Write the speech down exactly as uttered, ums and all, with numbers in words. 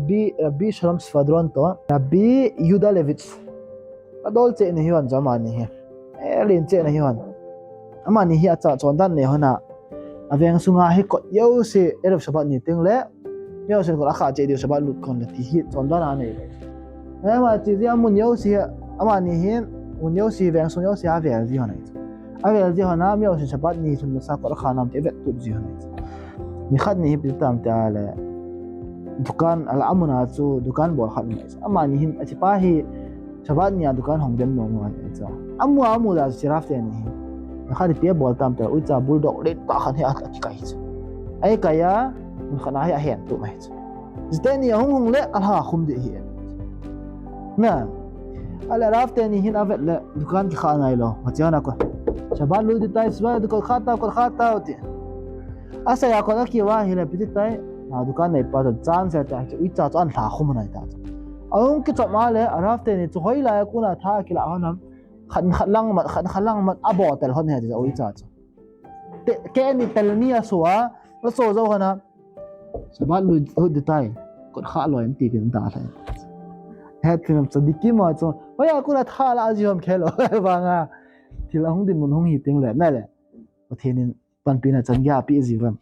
Rabbi, Rabbi Shalom Svadron toh Rabbi Yuda Levitz. Adol cheh na hi hon chu amani hi. Alen cheh na hi hon. Amani hi acha chondan nei hon a. Aveng sunga hi kot jouse Erev Shabbat ni teng le, mi jousen kot akha cheh diu Shabbat lut kon le ti hi chondan anei le. Ama chi jia mun jouse hi, amani hin, mun jouse, veng sung jouse avel ji hon ahi. Avel ji hon a, mi jousen Shabbat ni lhun masa kot akha nam ti avet tup ji hon ahi. Nikhat ni hi ipi tam tia le, dukan, ala amun a chu dukan bol khat um ahi. Amani hin, achi pa hi Shabbat ni a dukan hong dem nom nom ahi chu. Amu a amu da chu Rav teni hin. Nikhat ipi abol tam tia, uicha bulldog len tah khat hi akikai chu. Ahi kai a, mun khat a hi ahen tup ahi chu. Jiteni ahung hung le, alha khum di hi. Na, ale Rav teni hin avet le, dukan kikha ngai lou. Machi ana ko. Shabbat lui di tai, Shabbat di kot kha tau, kot kha tau ti. Asei a kot akiva hile ipi ti tai. A dukan nei pa chun chance ta chu uicha chu an lha khum nai ta chu. Ahung kichop a le, a Rav teni chu hoilai a kona tha kila hon ham. Khat, khat lang mat, khat, khat lang mat a bottle hon he ti uicha chu. Te, keni tel ni a so a, a so jo hon a. Shabbat lui, lui di tai. Kot kha lou em ti kin ta thai. Het kin tzadikim a chu. Hoiya kona tha la ji hom khelo. Vanga. Thil ahung dinmun hung hi teng le, na le. Pathen in panpina chan gei ape ji uvem.